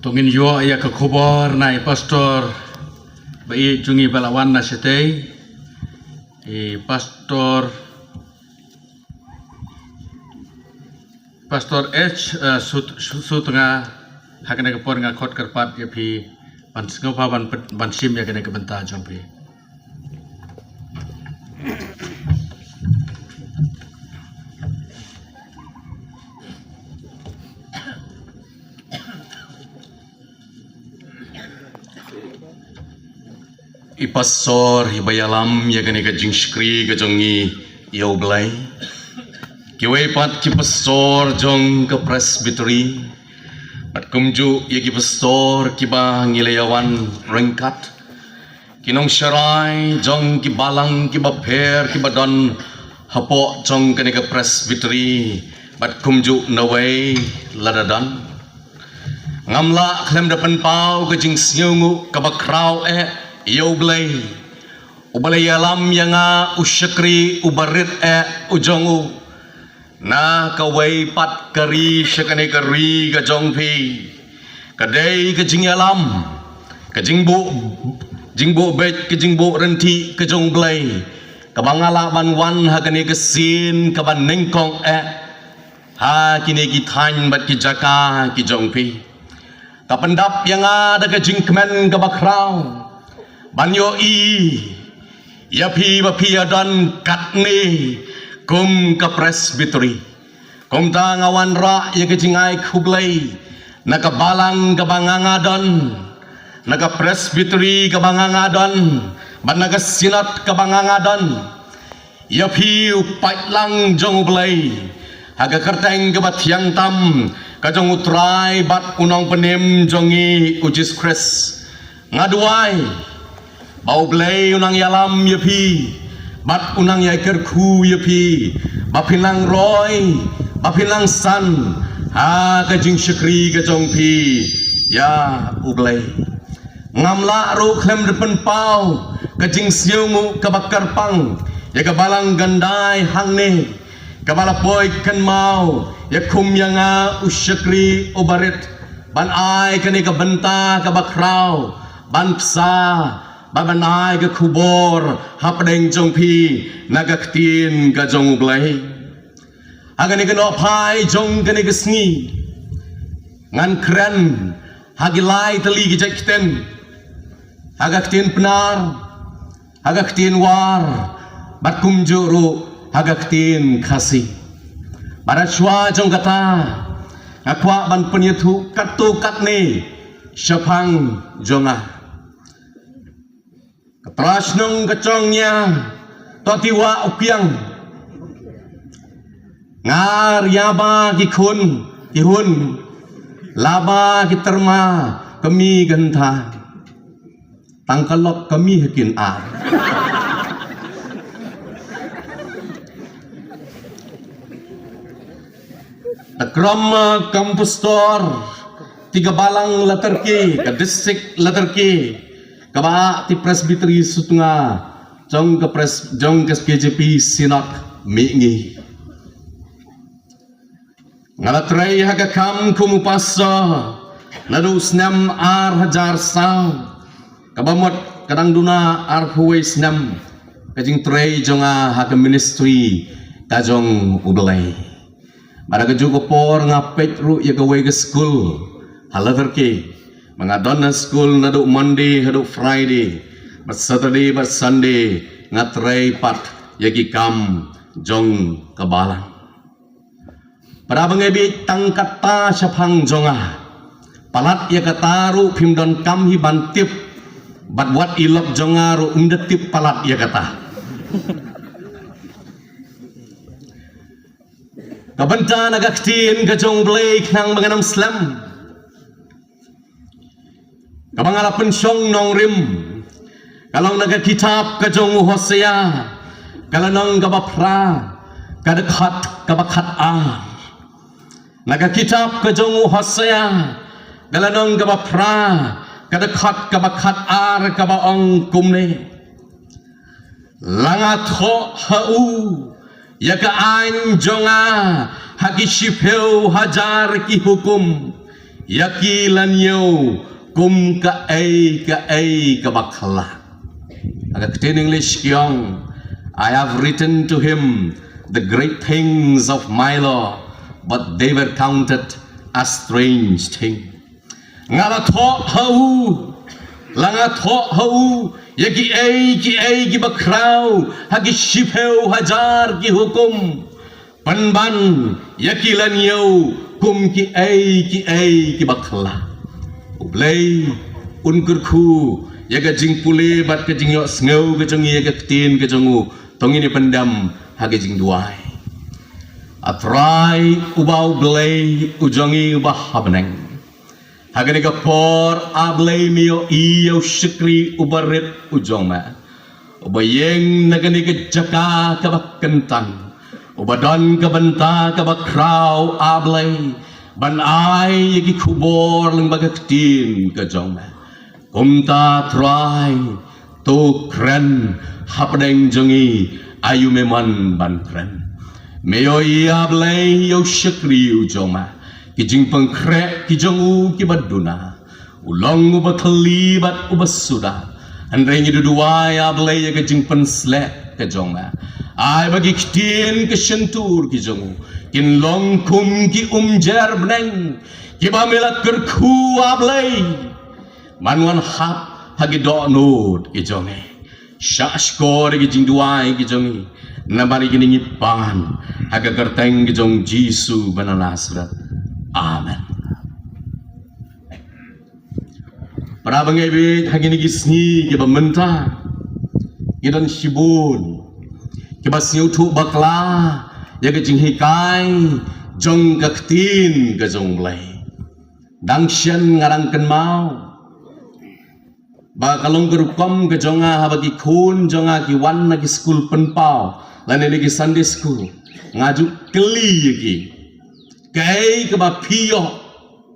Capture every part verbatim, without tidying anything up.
Ngin ïoh ïa ka khubor na i pastor ba i jong ngi ba la wan na shatei, i pastor, pastor H, eh, Sut-, Sut-, Sutnga. Ha kane ka por nga khot kyrpad ïa phi ban sngewbha ban pet-, ban shim ïa kane ka bynta jong phi. I pastor i ba ïalam ïa kane ka jingshakri ka jong ngi ïa U Blei. Kiwei pat ki pastor jong ka Presbytery, bad kumjuh ïa ki pastor kiba ngi la ïa wan ryngkat, ki nongsharai jong ki balang kiba pher kiba don hapoh jong kane ka Presbytery, bad kumjuh na wei lada don. Ngam lah khlem da pynpaw ka jingsngewnguh kaba khraw eh ïa U Blei, uba la ïalam ïa nga u shakri uba rit eh u jong u, na kawei pat ka ri sha kane ka ri ka jong phi. Ka dei ka jingïalam, ka jingbuh, jingbuh beit, ka jingbuh rynti ka jong U Blei, kaba nga lah ban wan ha kane ka sien kaba nyngkong eh ha kine ki thaiñ bad ki jaka ki jong phi. Ka pyndap ïa nga da ka jingkmen kaba khraw ban ïohi ïa phi ba phi ïa don katne kum ka Presbytery. Kumta nga wanrah ïa ka jingai khublei na ka balang kaba nga nga don, na ka Presbytery kaba nga nga don, bad na ka Synod kaba nga nga don. Ïa phi u paidlang jong U Blei, ha ka kyrteng kaba thiang tam ka jong U Trai bad U Nongpynim jong ngi U Jisu Khrist, nga duwai ba U Blei un nang ïalam ïa phi bad un nang ïai kyrkhu ïa phi, ba phin nang roi, ba phin nang san ha ka jingshakri ka jong phi ïa U Blei. Ngam lah ruh khlem da pynpaw ka jingsngewnguh kaba kyrpang ïa ka balang Gandai hangne, kaba la poi kynmaw ïa kum ïa nga u shakri uba rit ban ai kane ka bynta kaba khraw ban pynshai, ban ai ka khubor hapdeng jong phi na ka ktien ka jong U Blei. Ha kane ka nohphai jong kane ka sngi, ngan kren ha ki lai tylli ki jait ktien, ha ka ktien Pnar, ha ka ktien War, bad kumjuh ruh ha ka ktien Khasi. Bad shuwa jong kata, nga kwah ban pynïathuh katto katne shaphang jong nga. Ka Trai Shnong ka jong nga, to ti wah u kiang. Nga ria ba ki khun, ki hun, la ba ki tyrma, ka mi ka hynta. Tang ka lok ka mi ha kin ar. Da krom, eh, kam pastor, ti ka balang Latyrki, ka district Latyrki, kaba ti Presbytery Sutnga, jong ka pres-, jong ka K J P Synod Mihngi. Nga la trei ha ka kam kum u pastor naduh snem ar hajar saw, kaba mut ka dang duna arphew wei snem ka jingtrei jong nga ha ka ministry ka jong U Blei. Bad ha kajuh ka por nga peit ruh ïa kawei ka skul ha Latyrki. Ba nga don ha skul naduh Monday haduh Friday, bad Saturday bad Sunday nga trei pat ïa ki kam jong ka balang. Para bangeit, tang kata shaphang jong nga. Palat ïa kata ruh phim donkam hi ban tip. Bad wat i lok jong nga ruh um da tip palat ïa kata. Ka bynta na ka ktien ka jong U Blei khnang ba ngan ym slem. Kaba nga la pynshong nongrim ka long na ka kitab ka jong u Hosea, ka lynnong kaba phra, ka dkhot kaba khatar. Na ka kitab ka jong u Hosea, ka lynnong kaba phra, ka dkhot kaba khatar, kaba ong kumne: La nga thoh ha u ïa ka aiñ jong nga ha ki shiphew hajar ki hukum, ïa ki la ñiew kum kaei kaei kaba khla. Ha ka ktien English ki ong, "I have written to him the great things of my law, but they were counted as strange thing." Nga la thoh ha u, la nga thoh ha u ïa kiei kiei kiba khraw ha ki shiphew hajar ki hukum, pynban ïa ki la ñiew kum kiei kiei kiba khla. U Blei un kyrkhu ïa ka jingpule bad ka jingïohsngew ka jong ngi ïa ka ktien ka jong u. To ngin ïa pyndem ha ka jingduwai. A Trai uba U Blei u jong ngi uba ha bneng, ha kane ka por, A Blei, me ïohi ïa u shakri uba rit u jong me, uba ïeng na kane ka jaka kaba kyntang, uba don ka bynta kaba khraw, A Blei, ban ai ïa ki khubor lyngba ka ktien ka jong me. Kumta Trai, to kren hapdeng jong ngi, aïu me mon ban kren. Me ïohi, A Blei, ïa u shakri u jong me, ki jingpynkhreh ki jong u kiba duna. U long uba thylli bad uba suda, hynrei ngi duwai, A Blei, ïa ka jingpynsleh ka jong me. Ai ba ki ktien ka shyntur ki jong u kin long kum ki umjer bneng kiba me la kyrkhu, A Blei, ban wan hap ha ki dohnud ki jong ngi. Shah shkor ïa ki jingduwai ki jong ngi namar ïa kine ngi pan ha ka kyrteng ka jong Jisu ba na Nasareth. Amen. Para bangeit, ha kine ki sngi kiba mynta, ki don shibun kiba sngewthuh bakla ïa ka jinghikai jong ka ktien ka jong U Blei. Dang shen nga dang kynmaw ba ka long ka rukom ka jong nga haba ki khun jong nga ki wan na ki skul pynpaw lane na ki Sunday school, nga ju kylli ïa ki, kaei kaba phi ïoh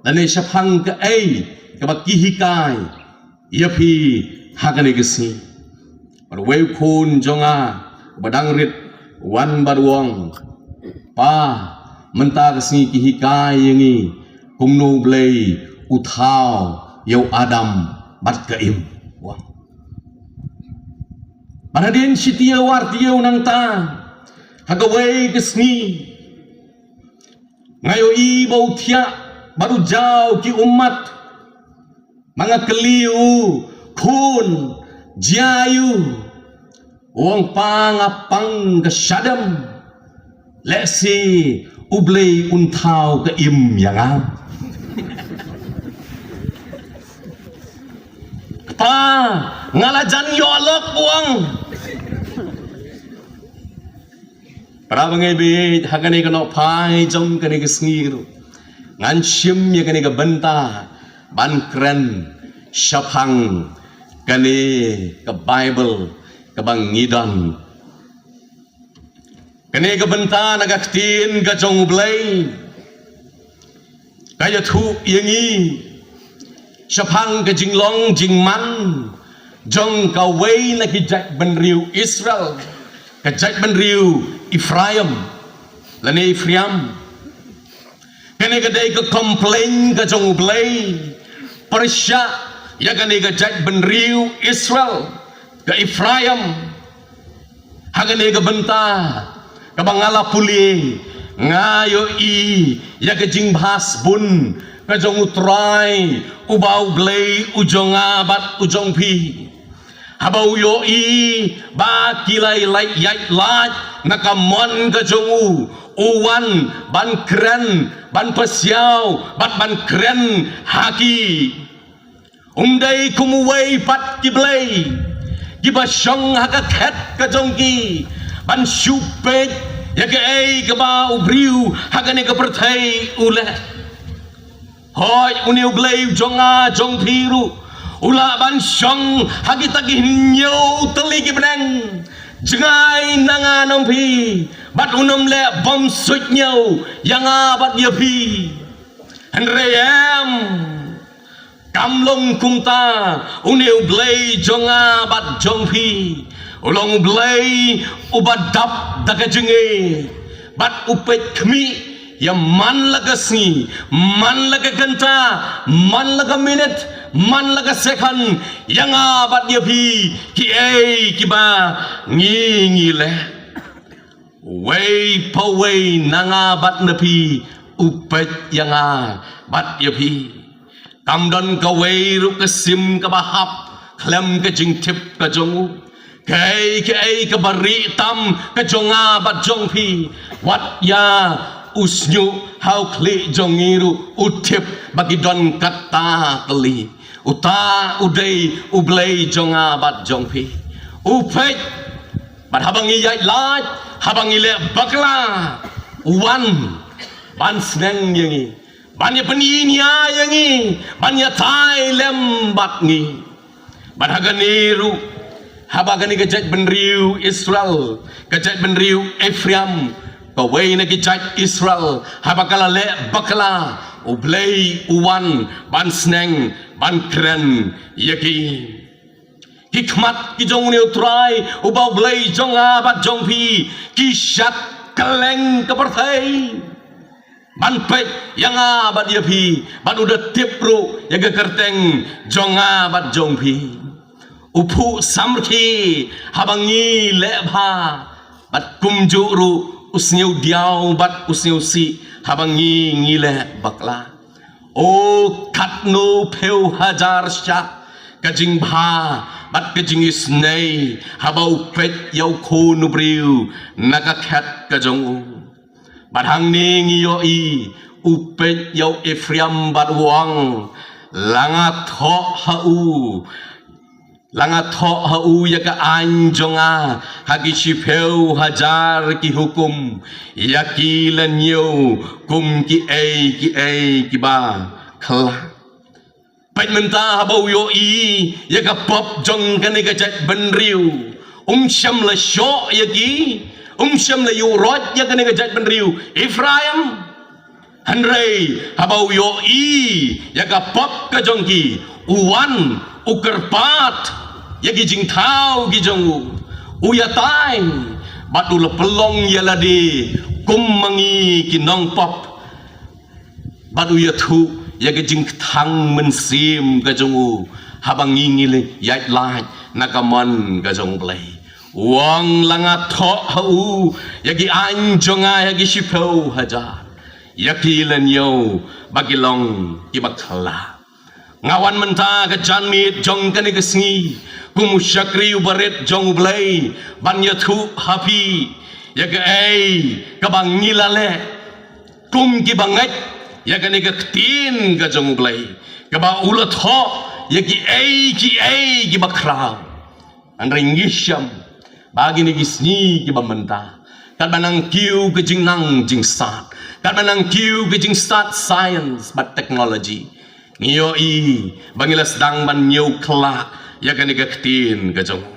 lane shaphang kaei kaba ki hikai ïa phi ha kane ka sngi. Bad uwei u khun jong nga uba dang rit u wan bad u ong, "Pa, mynta ka sngi ki hikai ïa ngi kumno U Blei u thaw ïa u Adam bad ka Im." Wah. Bad hadien shi taïew ar taïew nangta, ha kawei ka sngi, nga ïohi ba u thiah bad u jaw ki ummat. Ma nga kylli u, "Khun, jia aiu?" U ong, "Pa, nga pang ka shadem. Lehse U Blei un thaw ka Im ïa nga." "Pa, nga la jan ïoh lok," u ong. Para bangeit, ha kane ka nohphai jong kane ka sngi ruh ngan shim ïa kane ka bynta ban kren shaphang kane ka Baibl kaba ngi don. Kane ka bynta na ka ktien ka jong U Blei ka ïathuh ïa ngi shaphang ka jinglong jingman jong kawei na ki jaitbynriew Israel, ka jaitbynriew Ephraim lane Ephraim. Kane ka dei ka complain ka jong U Blei pyrshah ïa kane ka jaitbynriew Israel, ka Ephraim. Ha kane ka bynta kaba nga la pule, nga ïohi ïa ka jingbha sbun ka jong U Trai uba U Blei u jong nga bad u jong phi. Haba u ïohi ba ki la ïaid lait na ka mon ka jong u, u wan ban kren, ban pasiaw bad ban kren ha ki. Um dei kum uwei pat ki blei kiba shong ha ka khet ka jong ki ban shu peit ïa kaei kaba u briew ha kane ka pyrthei u leh. Hooid, une U Blei u jong nga jong phi ruh u lah ban shong ha kita ki hynñiew tylli ki bneng jngai na nga na phi, bad un ym leh bymsuidñiew ïa nga bad ïa phi. Hynrei em, kam long kumta une U Blei jong nga bad jong phi. U long U Blei uba dap da ka jingngeit bad u peit khmih Ïa man la ka sngi, man la ka kynta, man la ka minit, man la ka second, ïa nga bad ïa phi, kiei kiba ngi ngi leh. Wei pa wei na nga bad na phi, u peit ïa nga bad ïa phi. Kam don kawei ruh ka sim kaba hap khlem ka jingtip ka jong u. Kaei kaei kaba rieh tam ka jong nga bad jong phi. Wat ïa u shñiuh ha u khlieh jong ngi ruh u tip ba ki don katta kali. Uta u dei U Blei jong nga bad jong phi. U peit bad haba ngi ïaid lait, haba ngi leh bakla, u wan ban sneng ïa ngi, ban ïa pynïaid ïa ngi, ban ïa tai lem bad ngi. Bad ha kane ruh, haba kane ka jaitbynriew Israel, ka jaitbynriew Ephraim, kawei na ki jait Israel, haba ka la leh bakla, U Blei u wan ban sneng, ban kren ïa ki. Ki khmat ki jong une U Trai uba U Blei jong nga bad jong phi, ki shad kylleng ka pyrthei ban peit ïa nga bad ïa phi, bad u da tip ruh ïa ka kyrteng jong nga bad jong phi. U phuh samrkhie haba ngi leh bha, bad kumjuh ruh u sngewdiaw bad u sngewsih haba ngi ngi leh bakla. O katno phew hajar shah ka jingbha bad ka jingisynei haba u peit ïa u khun u briew na ka khet ka jong u. Bad hangne ngi ïohi u peit ïa u Ephraim bad u ong, la nga thoh ha u, la nga thoh ha u ïa ka aiñ jong nga ha ki shiphew hajar ki hukum, ïa ki la ñiew kum kiei kiei kiba khla. Peit mynta haba u ïohi ïa ka pop jong kane ka jaitbynriew, um shym la shoh ïa ki, um shym la ïuh roit ïa kane ka jaitbynriew Ephraim. Hynrei haba u ïohi ïa ka pop ka jong ki, u wan u kyrpad ïa ki jingthaw ki jong u, u ïatai bad u la pynlong ïa lade kum ma ngi ki nongpop. Bad u ïathuh ïa ka jingkthang mynsiem ka jong u haba ngi ngi leh ïaid lait na ka mon ka jong U Blei. U ong, la nga thoh ha u ïa ki aiñ jong nga ha ki shiphew hajar, ïa ki la ñiew ba ki long kiba khla. Nga wan mynta ka janmiet jong kane ka sngi kum u shakri uba rit jong U Blei ban ïathuh ha phi ïa kaei kaba ngi la leh kum kiba ngeit ïa kane ka ktien ka jong U Blei, kaba u la thoh ïa kiei kiei kiba khraw. Hynrei ngi shem ba kine ki sngi kiba mynta, katba nang kiew ka jingnang jingstad, katba nang kiew ka jingstad science bad technology, ngi ïohi ba ngi la sdang ban ñiew khla ïa kane ka ktien ka jong u.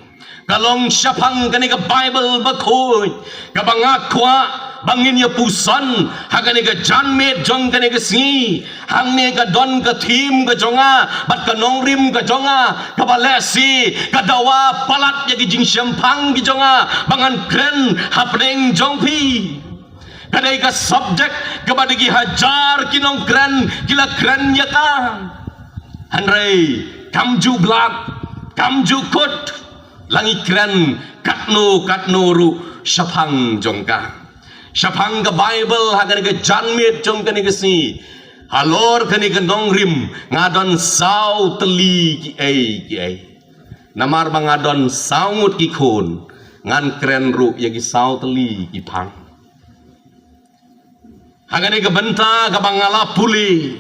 Ka long shaphang kane ka Baibl Bakhuid kaba nga kwah ba ngin ïa puson ha kane ka janmiet jong kane ka sngi. Hangne ka don ka thim ka jong nga bad ka nongrim ka jong nga kaba lehse ka dawa palat ïa ki jingshemphang ki jong nga ba ngan kren hapdeng jong phi. Ka dei ka subject kaba da ki hajar ki nongkren ki la kren ïa ka. Hynrei kam ju blat, kam ju kut, la ngi kren katno katno ruh shaphang jong ka. Shaphang ka Baibl ha kane ka janmiet jong kane ka sngi, halor kane ka nongrim nga don saw tylli kiei kiei. Namar ba nga don saw ngut ki khun, ngan kren ruh ïa ki saw tylli ki phang. Ha kane ka bynta kaba nga la pule,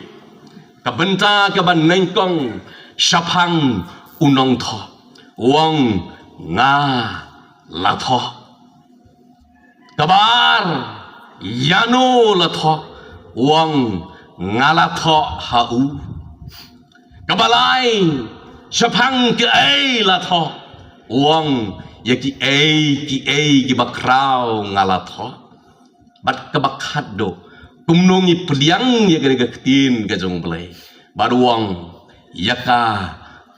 ka bynta kaba nyngkong shaphang u nongthoh, u ong, nga la thoh. Kaba ar, ïano la thoh, u ong, nga la thoh ha u. Kaba lai, shaphang kaei la thoh, u ong, ïa kiei kiei kiba khraw nga la thoh. Bad kaba khatduh, kumno ngi pdiang ïa kane ka ktien ka jong U Blei, bad u ong, ïa ka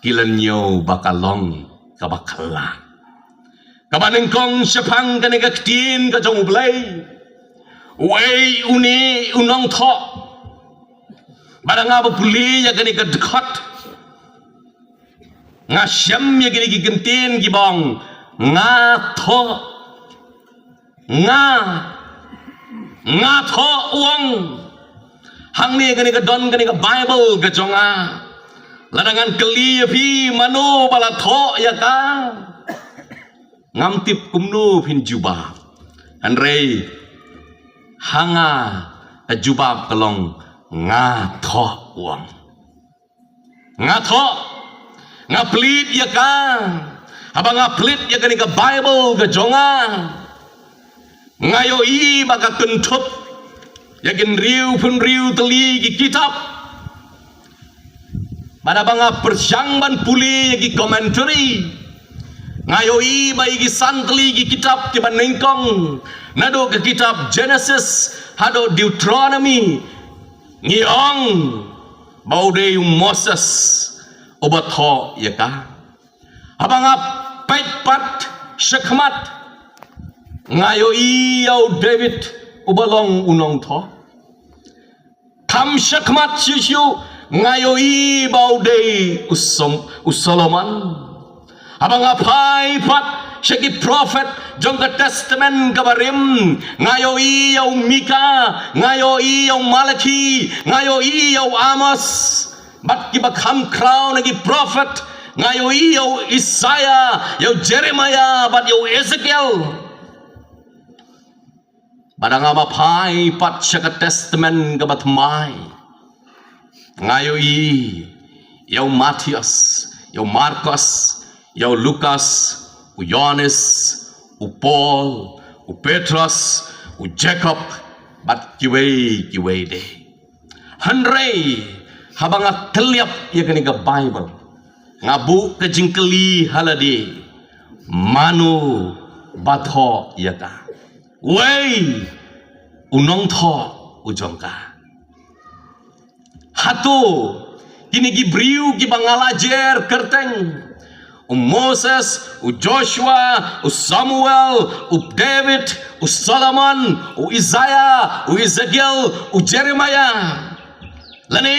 ki la ñiew ba ka long kaba khla. Kaba nyngkong shaphang kane ka ktien ka jong U Blei, Uei une u nongthoh? Bad nga ba pule ïa kane ka dkhot, nga shem ïa kine ki kyntien ki ba ong, nga thoh. Nga, nga thoh, u ong. Hangne kane ka don kane ka Baibl ka jong nga. Lada ngan kylli ïa phi, mano ba la thoh ïa ka? Ngam tip kumno phin jubab. Hynrei ha nga ka jubab ka long, nga thoh, u ong. Nga thoh, nga plie ïa ka. Haba nga plie ïa kane ka Baibl ka jong nga, nga ïohi ba ka kynthup ïa ki hynriew phew hynriew tylli ki kitab. Bad haba nga pyrshang ban pule ïa ki commentary, nga ïohi ba ïa ki san tylli ki kitab kiba nyngkong, naduh ka kitab Genesis haduh Deuteronomy, ngi ong ba u dei u Moses uba thoh ïa ka. Haba nga peit pat shakhmat, nga ïohi ïa u David uba long u nongthoh. Kham shakhmat shuh shuh, nga ïohi ba u dei u Som-, u Solomon. Haba nga phai pat sha ki prophet jong ka Testament kaba rim, nga ïohi ïa u Mika, nga ïohi ïa u Malaki, nga ïohi ïa u Amos. Bad kiba kham khraw na ki prophet, nga ïohi ïa u Isaiah, ïa u Jeremiah, bad ïa u Ezekiel. Bad haba nga phai pat sha ka Testament kaba thymmai, nga ïohi ïa u Mathaios, ïa u Markos, ïa u Lukas, u Ïoannis, u Paul, u Petros, u Jakob, bad kiwei kiwei de. Hynrei haba nga kylliap ïa kane ka Baibl, nga buh ka jingkylli ha lade, mano ba thoh ïa ka? Uei u nongthoh u jong ka? Hato kine ki briew kiba nga la jer kyrteng, u Moses, u Joshua, u Samuel, u David, u Solomon, u Isaiah, u Ezekiel, u Jeremiah, lane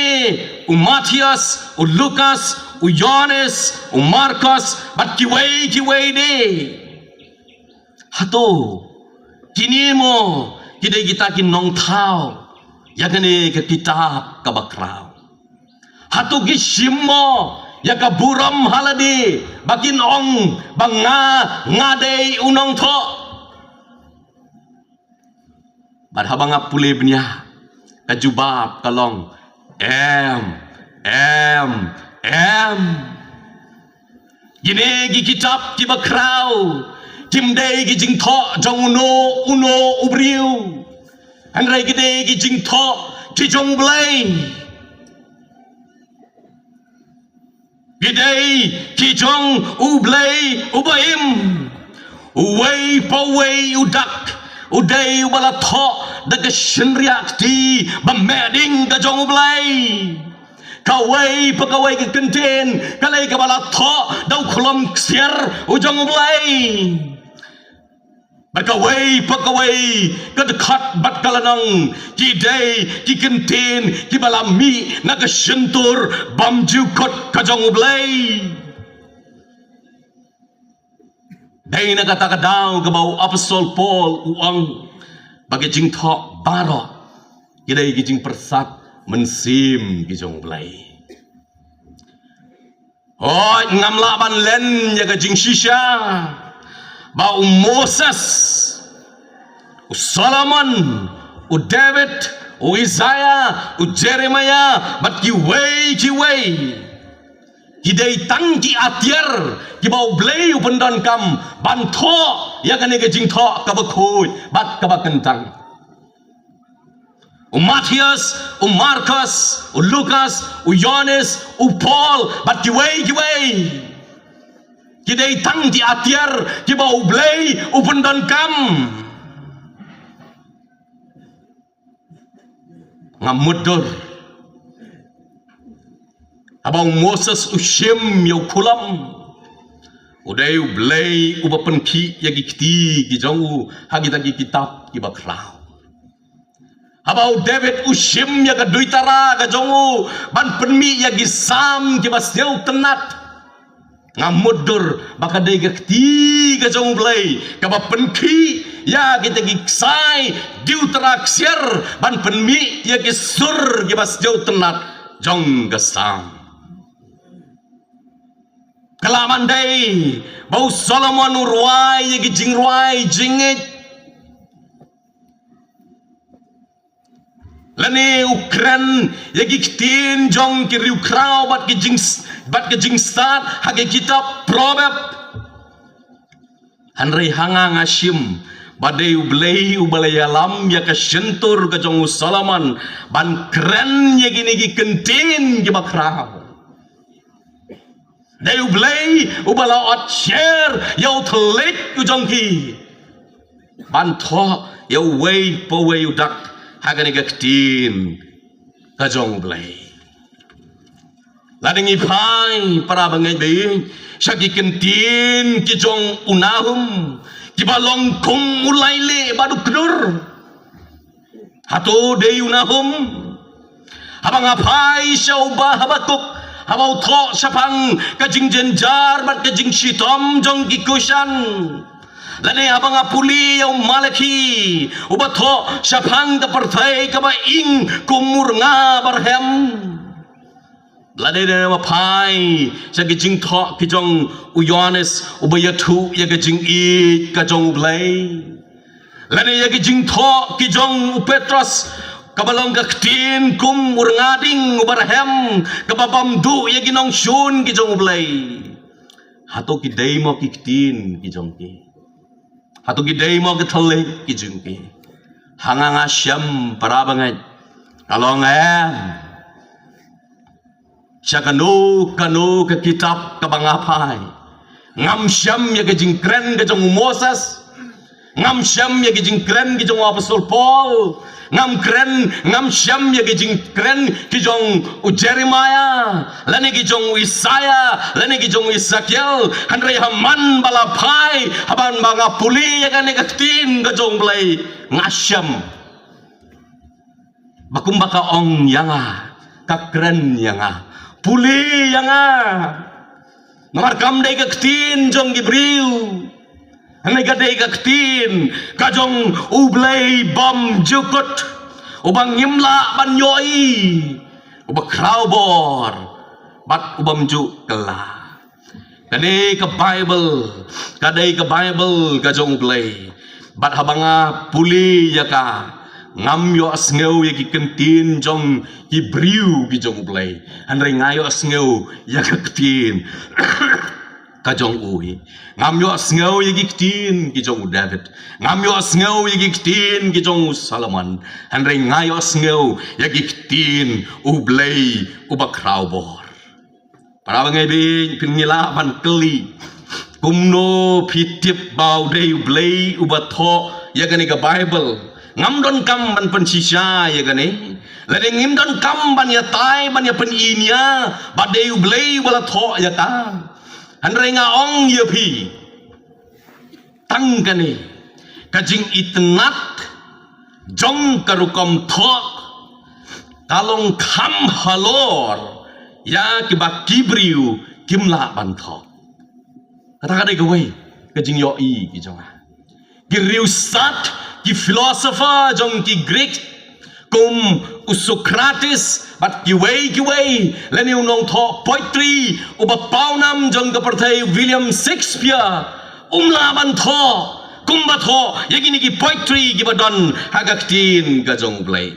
u Mathaios, u Lukas, u Ïoannis, u Markos, bad kiwei kiwei de, hato kine mo ki dei kita ki nongthaw ïa kane ka kitab kaba khraw? Hato ki shim mo ïa ka burom ha lade ba kin ong ba nga, nga dei u nongthoh? Bad haba nga pule bniah, ka jubab ka long, em, em, em. Kine ki kitab kiba khraw kim dei ki jingthoh jong uno uno u briew, hynrei ki dei ki jingthoh ki jong U Blei. Ki dei ki jong U Blei uba im. Uwei pa uwei u dak u dei uba la thoh da ka shynriah kti ba meh ding ka jong U Blei. Kawei pa kawei ka kyntien ka dei kaba la thoh da u khlem ksiar u jong U Blei. Bad kawei pa kawei ka dkhot bad ka lynnong ki dei ki kyntien kiba la mih na ka shyntur bymjukut ka jong U Blei. Dei na kata ka daw kaba u Apostol Paul u ong ba ki jingthoh baroh ki dei ki jingpyrsad mynsiem ki jong U Blei. Hooid, ngam lah ban len ïa ka jingshisha ba u Moses, u Solomon, u David, u Isaiah, u Jeremiah bad kiwei kiwei ki dei tang ki atiar kiba U Blei u pyndonkam ban thoh ïa kane ka jingthoh kaba khuid bad kaba kyntang. U Mathaios, u Markos, u Lukas, u Ïoannis, u Paul bad kiwei kiwei ki dei tang ki atiar kiba U Blei u pyndonkam. Nga mutdur haba u Moses u shim ïa u khulom, u dei U Blei uba pynkhih ïa ki kti ki jong u ha kita ki kitab kiba khraw. Haba u David u shim ïa ka duitara ka jong u ban pynmih ïa ki Salm kiba sngewtynnat, nga mutdur ba ka dei ka kti ka jong U Blei kaba pynkhih ïa kita ki ksai diutara ksiar ban pynmih ïa ki sur kiba sngewtynnat jong ka Salm. Ka la mandai ba u Solomon u rwai ïa ki jingrwai jingngeit, lane u kren ïa ki ktien jong ki riewkhraw bad ki jing, bad ki jingstad ha ki kitab Proverb. Hynrei ha nga nga shim ba dei U Blei uba la ïalam ïa ka shyntur ka jong u Solomon ban kren ïa kine ki kyntien kiba khraw. Dei U Blei uba la ot sher ïa u thylliej u jong ki ban thoh ïa uwei pa uwei u dak ha kane ka ktien ka jong U Blei. Lada ngi phai para bangeit baieit sha ki kyntien ki jong u Nahum kiba long kum u lailieh bad u kdur. Hato dei u Nahum? Haba nga phai sha u Bah Habakuk haba u thoh shaphang ka jingjynjar bad ka jingshitom jong ki Kushan, lane haba nga pule ïa u Malakhi uba thoh shaphang ka pyrthei kaba ing kum u rnga barhem, lane haba phai sha ki jingthoh ki jong u Ïoannis uba ïathuh ïa ka jingïeit ka jong U Blei, lane ïa ki jingthoh ki jong u Petros kaba long ka ktien kum u rnga ding uba rhem kaba bam duh ïa ki nongshun ki jong U Blei. Hato ki dei mo ki ktien ki jong ki? Hato ki dei mo ki thylliej ki jong ki? Ha nga nga shem para bangeit, ka long em. Sha kano kano ka kitab kaba nga phai, ngam shem ïa ka jingkren ka jong u Moses, ngam shem ïa ka jingkren ka jong u Apostol Paul, ngam kren, ngam shem ïa ka jingkren ka jong u Jeremiah lane ka jong u Isaiah lane ka jong u Ezekiel. Hynrei ha man ba la phai, ha man ba nga pule ïa kane ka ktien ka jong U Blei, nga shem ba kumba ka ong ïa nga, ka kren ïa nga, pule ïa nga. Namar kam dei ka ktien jong ki briew, hynrei ka dei ka ktien ka jong U Blei bymjukut, uba ngim lah ban ïohi, uba khraw bor bad u bymjukut. Kane ka Baibl ka dei ka Baibl ka jong U Blei. Bad haba nga pule ïa ka, ngam ïohsngew ïa ki kyntien jong ki briew ki jong U Blei, hynrei nga ïohsngew ïa ka ktien ka jong u hi. Ngam ïohsngew ïa ki ktien ki jong u David, ngam ïohsngew ïa ki ktien ki jong u Solomon, hynrei nga ïohsngew ïa ki ktien U Blei uba khraw bor. Para bangeit baieit, phin ngi lah ban kylli, kumno phi tip ba u dei U Blei uba thoh ïa kane ka Baibl? Ngam donkam ban pynshisha ïa kane, lane ngim donkam ban ïatai ban ïa pyni nia ba dei U Blei uba la thoh ïa ka. Hynrei nga ong ïa phi, tang kane ka jingitynnat jong ka rukom thoh ka long kham halor ïa kiba ki briew kim lah ban thoh. Kata ka dei kawei ka jingïohi ki jong nga. Ki riewstad, ki philosopher jong ki Greek, kum u Socrates bad kiwei kiwei, lane u nongthoh poetry uba pawnam jong ka pyrthei William Shakespeare, um lah ban thoh kumba thoh ïa kine ki poetry kiba don ha ka ktien ka jong U Blei.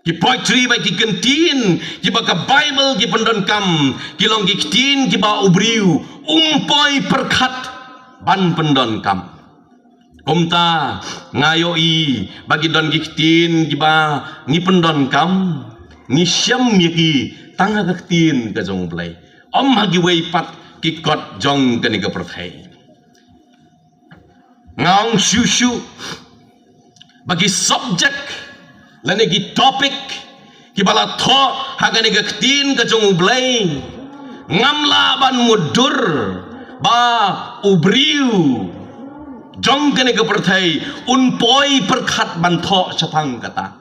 Ki poetry bad ki kyntien kiba ka Baibl ki pyndonkam ki long ki ktien kiba u briew um poi pyrkhat ban pyndonkam. Kumta nga ïohi ba ki don ki ktien kiba ngi pyndonkam, ngi shem ïa ki tang ha ka ktien ka jong U Blei, ym ha kiwei pat ki kot jong kane ka pyrthei. Nga ong shuh shuh ba ki subject lane ki topic kiba la thoh ha kane ka ktien ka jong U Blei, ngam lah ban mutdur ba u briew jong kane ka pyrthei un poi pyrkhat ban thoh shaphang kata.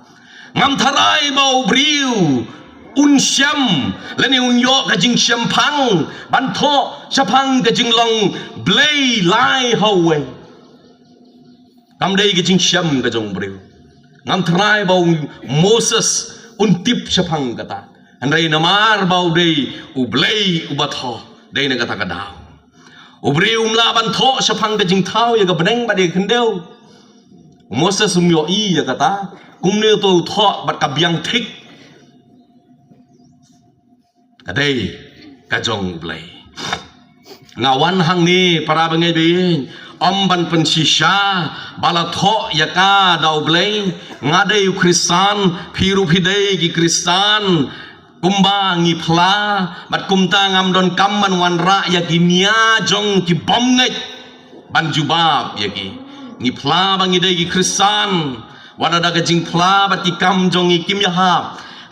Ngam tharai ba u briew un shem lane un ïoh ka jingshemphang ban thoh shaphang ka jinglong blei lai ha uwei. Kam dei ka jingshem ka jong u briew. Ngam tharai ba u Moses un tip shaphang kata. Hynrei namar ba u dei u Blei uba thoh, dei na kata ka daw u briew um lah ban thoh shaphang ka jingthaw ïa ka bneng bad ïa ka khyndew. U Moses um ïohi ïa kata. Kumne to u thoh bad ka biang thik. Ka dei ka jong u Blei. Nga wan hangne para bangeit ba ïeit, ym ban pynshisha ba la thoh ïa ka da u Blei. Nga dei u Khristan, phi ruh phi dei ki Khristan. Kumba ngi phla bad kumta ngam donkam ban wanrah ïa ki nia jong ki bym ngeit ban jubab ïa ki. Ngi phla ba ngi dei ki Khristan wat la da ka jingphla bad ki kam jong ngi kim ïahap.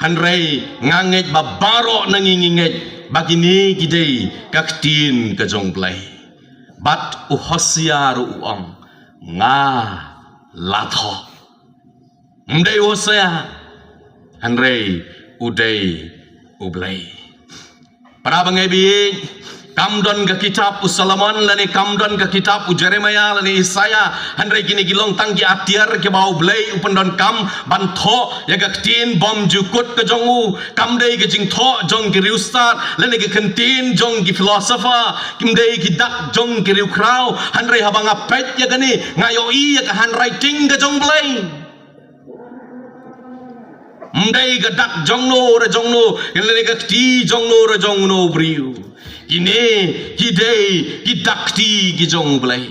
Hynrei nga ngeit ba baroh na ngi ngi ngeit ba kine ki dei ka ktien ka jong u Blei. Bad u Hosea ruh u ong, nga la thoh. Ym dei u Hosea, hynrei u dei u Blei. Para bangeit ba ïeit, kam don ka kitab u Solomon lane kam don ka kitab u Jeremiah lane Isaiah, hynrei kine ki long tang ki atiar kiba u Blei u pyndonkam ban thoh ïa ka ktien bymjukut ka jong u. Kam dei ka jingthoh jong ki riewstad lane ka ktien jong ki philosopher, kim dei ki dak jong ki riewkhraw. Hynrei haba nga peit ïa kane, nga ïohi ïa ka handwriting ka jong u Blei. Ym dei ka dak jong no re jong no, ym dei ka kti jong no re jong no briew. Kine ki dei ki dak kti ki jong u Blei.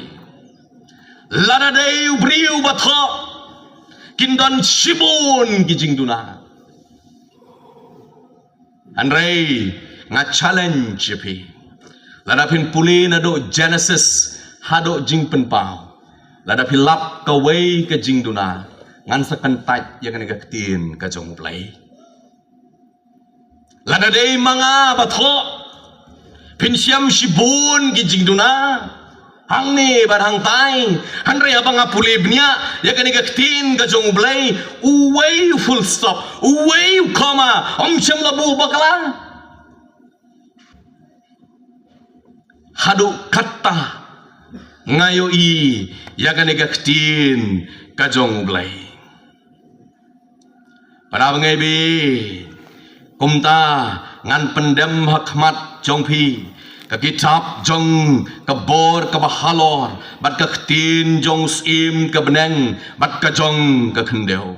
Lada dei u briew ba thoh, kin don shibun ki jingduna. Hynrei nga challenge ïa phi. Lada phin pule naduh Genesis haduh Jingpynpaw, lada phi lap kawei ka jingduna, ngan sa kyntait ïa kane ka ktien ka jong u Blei. Lada dei ma nga ba thoh, phin shem shibun ki jingduna hangne bad hangtai. Hynrei haba nga pule bniah ïa kane ka ktien ka jong u Blei, uwei u full stop, uwei u comma ym shym la buh bakla. Haduh katta nga ïohi ïa kane ka ktien ka jong u Blei. Para bangeit ba ïeit, kumta ngan pyndem ha khmat jong phi ka kitab jong ka bor kaba halor bad ka ktien jong u Syiem ka bneng bad ka jong ka khyndew.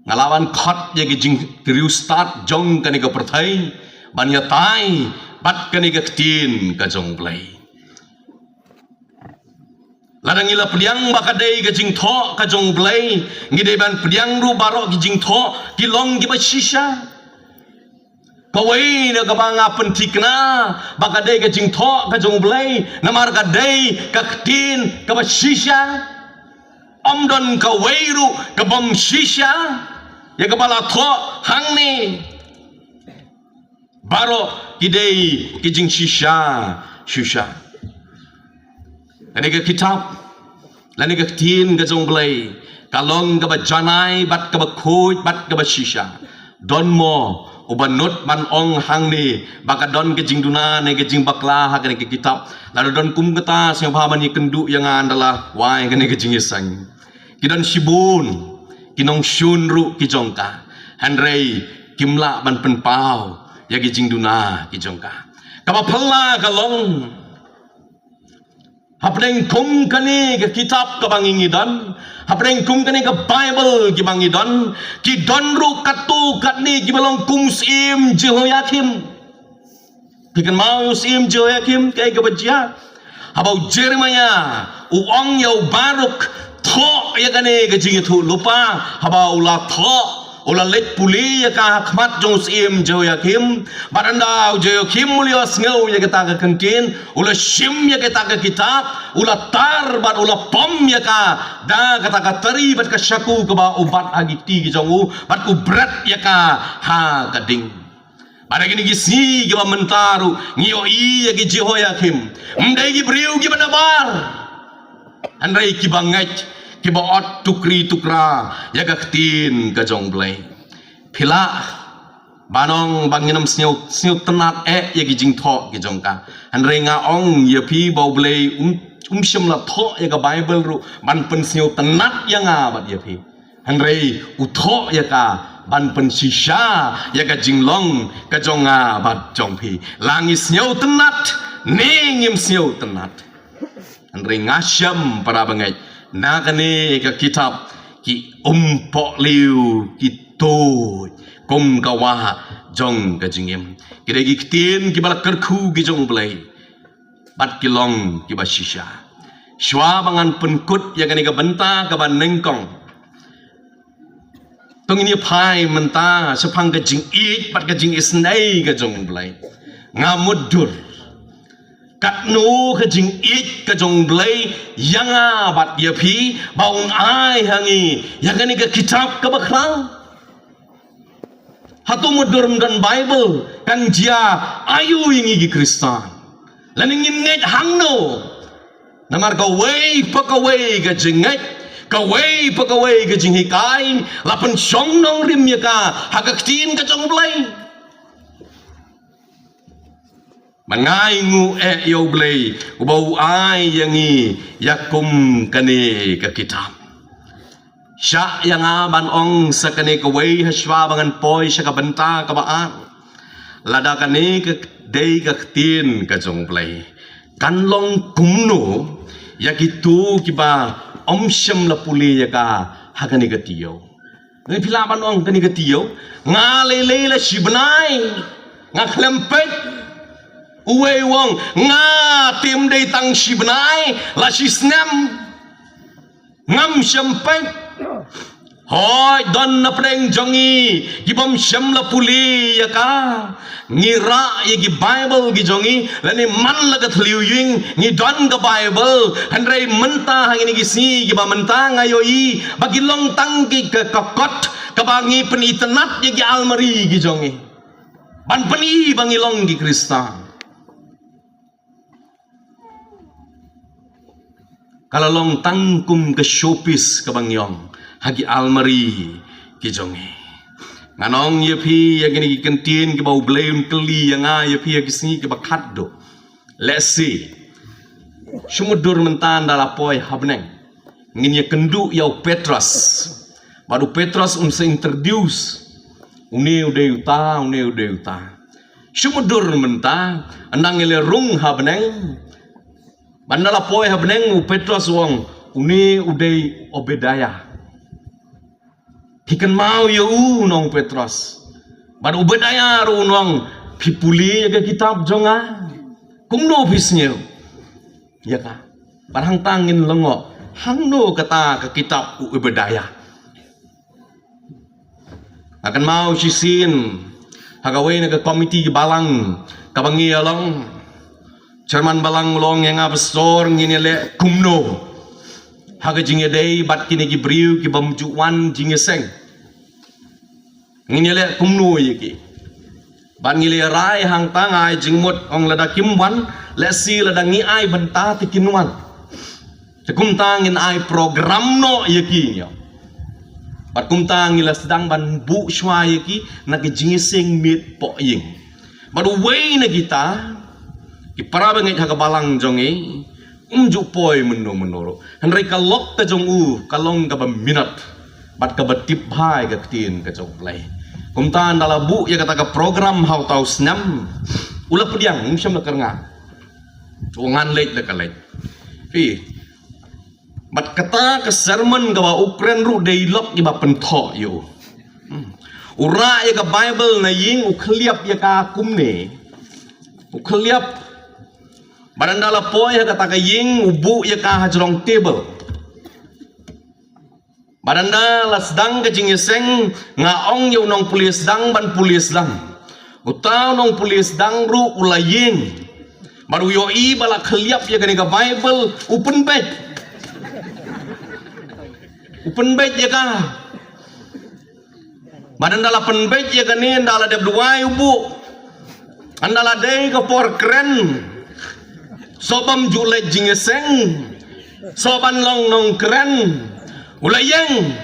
Nga la wan khot ïa ki jingriewstad jong kane ka pyrthei ban ïatai bad kane ka ktien ka jong u Blei. Lada ngi la pdiang ba ka dei ka jingthoh ka jong u Blei, ngi dei ban pdiang ruh baroh ki jingthoh ki long kiba shisha. Kawei na kaba nga pynthikna ba ka dei ka jingthoh ka jong u Blei, namar ka dei ka ktien kaba shisha. Ym don kawei ruh ka bym shisha ïa kaba la thoh hangne. Baroh ki dei ki jingshisha shisha. Kane ka kitab lane ka ktien ka jong u Blei ka long kaba janai bad kaba khuid bad kaba shisha. Don mo uba nud ban ong hangne ba ka don ka jingduna ne ka jingbakla ha kane ka kitab? Lada don kum kata, sngewbha ban ïakynduh ïa nga ynda la wai kane ka jingïaseng. Ki don shibun ki nongshun ruh ki jong ka, hynrei kim lah ban pynpaw ïa ki jingduna ki jong ka. Kaba phylla ka long, hapdeng kum kane ka kitab kaba ngi ngi don, hapdeng kum kane ka Baibl kiba ngi don, ki don ruh katto katne kiba long kum u Syiem Jehoiakim. Phi kynmaw ïa u Syiem Jehoiakim kaei kaba jia? Haba u Jeremiah u ong ïa u Baruk, thoh ïa kane ka jingïathuhlypa. Haba u la thoh, u la leit pule ïa ka ha khmat jong u Syiem Jehoiakim. Bad ynda u Jehoiakim u la ïohsngew ïa kata ka kyntien, u la shim ïa kata ka kitab, u la tar bad u la pom ïa ka da kata ka tari bad ka shaku kaba u bat ha ki kti ki jong u, bad u bret ïa ka ha ka ding. Bad ha kine ki sngi kiba mynta ruh ngi ïohi ïa ki Jehoiakim, ym dei ki briew kiba nabar, hynrei kiba ngeit, kiba ot tukri tukra ïa ka ktien ka jong Blei. Phi lah ban ong ba ngin ym sngewtynnat eh ïa ki jingthoh ki jong ka. Hynrei nga ong ïa phi ba U Blei um, um shym la thoh ïa ka Baibl ruh ban pynsngewtynnat ïa nga bad ïa phi. Hynrei u thoh ïa ka ban pynshisha ïa ka jinglong ka jong nga bad jong phi. La ngi sngewtynnat ne ngim sngewtynnat. Hynrei nga shem para bangeit, na kane ka kitab ki umpohliew ki tuid kum ka wah jong ka jingim. Ki dei ki ktien kiba la kyrkhu ki jong U Blei bad ki long kiba shisha. Shuwa ba ngan pynkut ïa kane ka bynta kaba nyngkong, to ngin ïa phai mynta shaphang ka jingïeit bad ka jingisynei ka jong U Blei. Nga mutdur katno ka jingïeit ka jong U Blei ïa nga bad ïa phi ba un ai ha ngi ïa kane ka kitab kaba khraw. Hato mutdur ym don Baibl kan jia aïu ïa ngi ki Khristan? Lane ngin ngeit hangno? Namar kawei pa kawei ka jingngeit, kawei pa kawei ka jinghikai la pynshong nongrim ïa ka ha ka ktien ka jong U Blei. Ba ngi ainguh eh ïa U Blei uba u ai ïa ngi ïa kum kane ka kitab. Shah ïa nga ban ong sa kane kawei ha shuwa ba ngan poi sha ka bynta kaba ar. Lada kane ka dei ka ktien ka jong U Blei, kan long kumno ïa kito kiba ym shym la pule ïa ka ha kane ka taïew? Ngi phi lah ban ong kane ka taïew, nga lei lei la shi bnai nga khlem peit. Uwei u ong nga te ym dei tang shi bnai, la shi snem ngam shym peit. Hooid, don na pdeng jong ngi kibym shym la pule ïa ka. Ngi rah ïa ki Baibl ki jong ngi lane man la ka thliew ïing ngi don ka Baibl. Hynrei mynta ha kine ki sngi kiba mynta nga ïohi ba ki long tang ki ka, ka kot kaba ngi pynitynnad ïa ki almari ki jong ngi ban pyni ba ngi long ki Khristan. Ka la long tang kum ka showpiece kaba ngi ong ha ki almari ki jong ngi. Ngan ong ïa phi ïa kine ki kyntien kiba U Blei un kylli ïa nga ïa phi ha ki sngi kiba khatduh. Lehse shu mutdur mynta ynda la poi ha bneng ngin ïa kynduh ïa u Petros. Bad u Petros un sa introduce une u dei uta, une u dei uta. Shu mutdur mynta ynda ngi la rung ha bneng. Bad ynda la poi ha bneng u Petros u ong une u dei Obadiah. Phi kynmaw ïa u, u ong Petros. Bad Obadiah ruh u ong phi pule ïa ka kitab jong nga? Kumno phi sngew ïa ka? Bad hangta ngin lyngngoh hangno kata ka kitab u Obadiah. Nga kynmaw shisien ha kawei na ka komiti ki balang kaba ngi ïa long, chairman balang u ong ïa nga, Pastor, ngin ïa leh kumno ha ka jingïadei bad kine ki briew kibym ju wan jingïaseng? Ngin ïa leh kumno ïa ki? Bad ngi la rai hangta, nga ai jingmut, ong lada kim wan, lehse lada ngi ai bynta te kin wan. Te kumta ngin ai program noh ïa ki, ngi ong. Bad kumta ngi la sdang ban buh shuwa ïa ki na ka jingïaseng miet pohïing. Bad uwei na kita ki para bangeit ha ka balang jong ngi um ju poi mynno mynno ruh. Hynrei ka lok ka jong u ka long kaba minot bad kaba tip bha ïa ka ktien ka jong U Blei. Kumta ynda la buh ïa kata ka program ha uta u snem, u la pdiang, um shym la kyrngah. U ong ngan leit, la ka leit. Phi, bad kata ka sermon kaba u kren ruh dei lok iba pynthoh ïa u. Hmm. U rah ïa ka Baibl na ïing, u khylliap ïa ka kumne. U khylliap. Bad ynda la poi ha kata ka ïing, u buh ïa ka hajrong table. Bad ynda la sdang ka jingïaseng, nga ong ïa u nongpule sdang ban pule sdang. Uta u nongpule sdang ruh u la ïeng. Bad u ïohi ba la khylliap ïa kane ka Baibl, u pynbeit. U pynbeit ïa ka. Bad ynda la pynbeit ïa kane, ynda la dep duwai u buh. Ynda la dei ka por kren. Sngewbym ju leit jingïaseng. Sngewbha ban long nongkren. U la ïeng,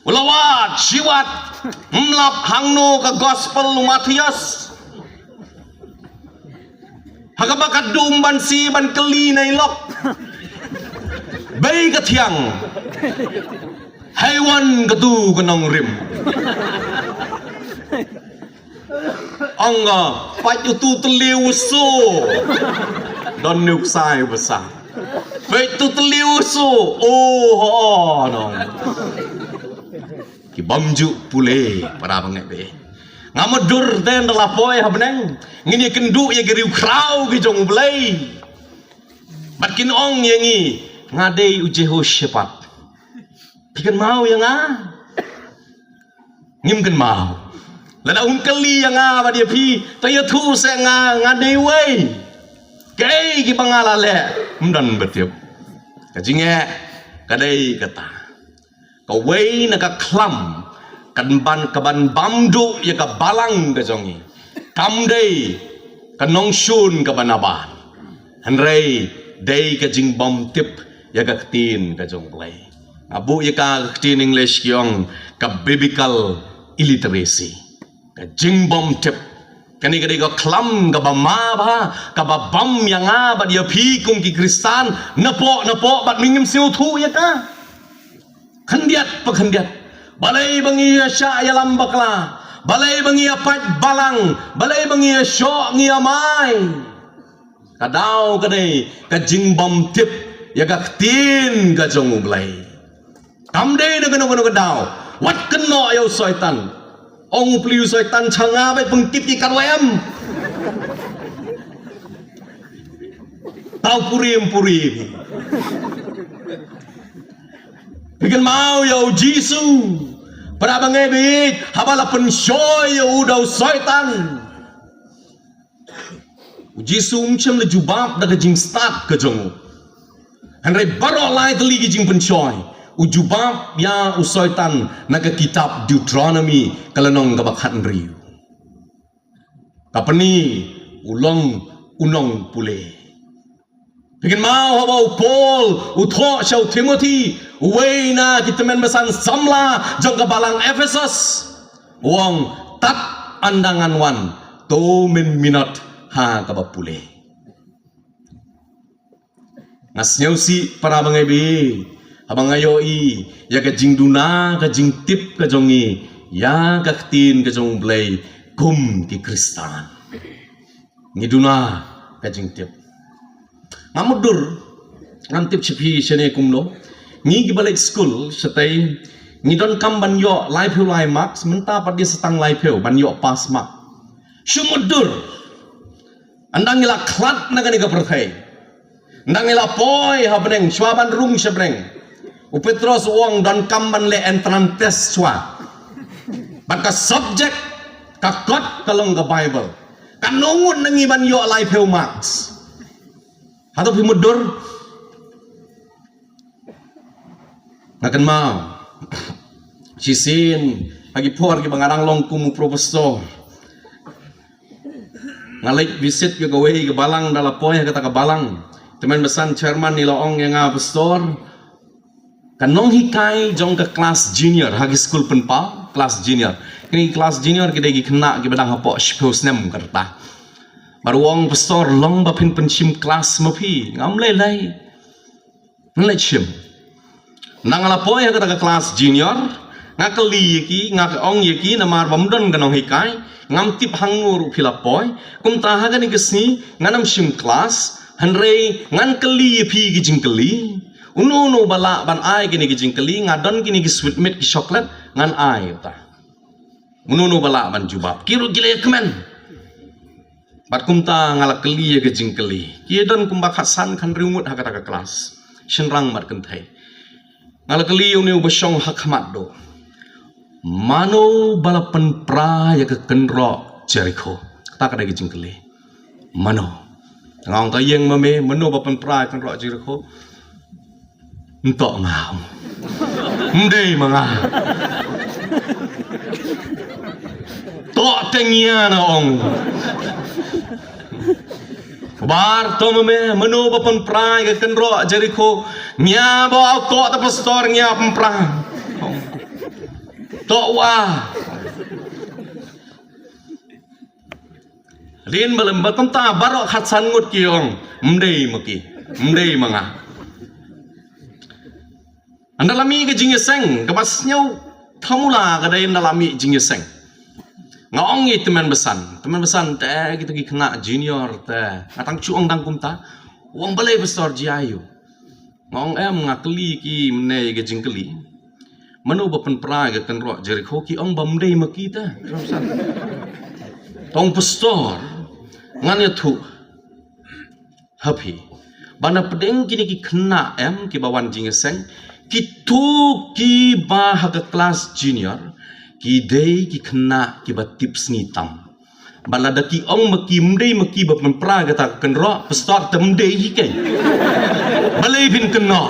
u la wad shi wat, ym lap hangno ka gospel u Mathaios. Ha kaba ka dum ban si ban kylli na i lok. Bei ka thiang. Hei wan ka tu ka nongrim. Ong ka, pait u tu tliu u su. Don nuk sai basa. Pait tu tliu u su. Oh, oh, nong. Ki bym ju pule, para bangeit. Nga mutdur te ynda la poi ha bneng. Ngin ïa kynduh ïa ki riewkhraw ki jong U Blei. Bad kin ong ïa ngi, nga dei u Jehoshaphat. Phi kynmaw ïa nga? Ngim kynmaw. Lada um kylli ïa nga bad ïa phi, to ïathuh seh nga, nga dei uei. Kaei kiba nga la leh, ym don ba tip. Ka jingeh ka dei kata. Kawei na ka khlam, kan ban, ka ban bam duh ïa ka balang ka jong ngi. Kam dei ka nongshun kaba nabar. Hynrei dei ka jingbymtip ïa ka ktien ka jong U Blei. Nga buh ïa ka, ka ktien English ki ong ka biblical illiteracy. Ka jingbymtip. Kane ka dei ka khlam kaba ma bha, kaba bam ïa nga bad ïa phi kum ki Khristan, napoh napoh bad ngim sngewthuh ïa ka. Khyndiat pa khyndiat. Balei ba ngi ïa shah ïalam bakla? Balei ba ngi ïa pait balang? Balei ba ngi ïa shoh ngi ïa mai? Ka daw ka dei ka jingbymtip ïa ka ktien ka jong U Blei. Kam dei na kano kano ka daw. Wat kynnoh ïa u Soitan. Ong u pli u Soitan sha nga, bad pynkit ki katwa em. Tau puri em puri. Phi kynmaw ïa u Jisu. Para bangeit, haba la pynshoi ïa u da u Soitan, u Jisu um shym la jubab da ka jingstad ka jong u. Hynrei baroh lai tylli ki jingpynshoi, u jubab ïa u Soitan na ka kitab Deuteronomy ka lynnong kaba khathynriew. Ka pyni u long u nongpule. Phi kynmaw haba u Paul u thoh sha u Timothy, uwei na ki tymmen basan samla jong ka balang Ephesus, u ong, tad ynda ngan wan, to men minot ha kaba pule. Nga sngewsih para bangeit, haba nga ïohi ïa ka jingduna ka jingtip ka jong ngi ïa ka ktien ka jong U Blei kum ki Khristan. Ngi duna ka jingtip. Nga mutdur, ngam tip sha phi shane kumno. Ngi kiba leit skul shatei, ngi donkam ban ïoh laiphew lai marks, mynta pat dei sa tang laiphew ban ïoh pass mark. Shu mutdur. Ynda ngi la khlad na kane ka pyrthei, ynda ngi la poi ha bneng, shuwa ban rung sha bneng, u Petros u ong, donkam ban leh entrance test shuwa. Bad ka subject, ka kot ka long ka Bible. Katno ngut na ngi ban ïoh laiphew marks? Hato phi mutdur? Nga kynmaw shisien ha ki por kiba nga dang long kum u professor, nga leit visit ïa kawei ka balang, da la poi ha kata ka balang, tymmen basan chairman i la ong ïa nga, pastor, ka nonghikai jong ka klas junior ha ki skul pynpaw, klas junior. Kine ki klas junior ki dei ki khynnah kiba dang hapoh shiphew snem ka rta. Bad u ong, pastor, long ba phin pynshim klas ma phi? Ngam lei lei. Ngan leit shim. Ynda nga la poi ha kata ka klas junior, nga kylli ïa ki, nga ong ïa ki, namar bym don ka nonghikai, ngam tip hangno ruh phi la poi. Kumta ha kane ka sngi ngan ym shim klas, hynrei ngan kylli ïa phi ki jingkylli. Uno uno ba lah ban ai kine ki jingkylli, nga don kine ki sweet mix, ki chocolate, ngan ai ïa uta. Uno uno ba lah ban jubab, ki ruh ki la ïa kmen. Bad kumta nga la kylli ïa ka jingkylli. Ki don kumba khatsan khathynriew ngut ha kata ka klas, shynrang bad kynthei. Nga la kylli ïa une uba shong ha khmat duh, mano ba la pynpra ïa ka kynroh Jerikho? Kata ka dei ka jingkylli. Mano? Nga ong, ka ïeng ma me, mano ba pynpra ïa ka kynroh Jerikho? Nto nga. Ym dei ma nga. To te ngi ïa na ong. Bar to ma me, mano ba pynpra ïa ka kynroh Jerikho? Ngi ba u toh ta pastor ngi pynpra. To wa. Rin ba lem ba kumta baroh khatsan ngut ki ong. Mdei ma ki. Mdei ma nga. Ynda la mih ka jingïaseng, kaba sniew thamula ka dei ynda la mih jingïaseng. Nga ong ïa i tymmen basan, tymmen basan te kita ki khynnah junior te. Nga tang shu ong tang kumta. U ong balei pastor jia ïa u. Nga ong em, nga kylli ki mynne ïa ka jingkylli. Mano ba pynpra ïa ka kynroh Jerikho? Ki ong ba mdei ma ki te. Tymmen basan. Tang pastor. Ngan ïathuh ha phi. Ba na pdeng kine ki khynnah em kiba wan jingïaseng, kito kiba ha ka klas junior, ki dei ki khynnah kiba tipsngi tam. Ba lada ki ong ma ki mdei ma ki ba pynpra kata ka kynroh, pastor te mdei hi keiñ. Balei phin kynnoh?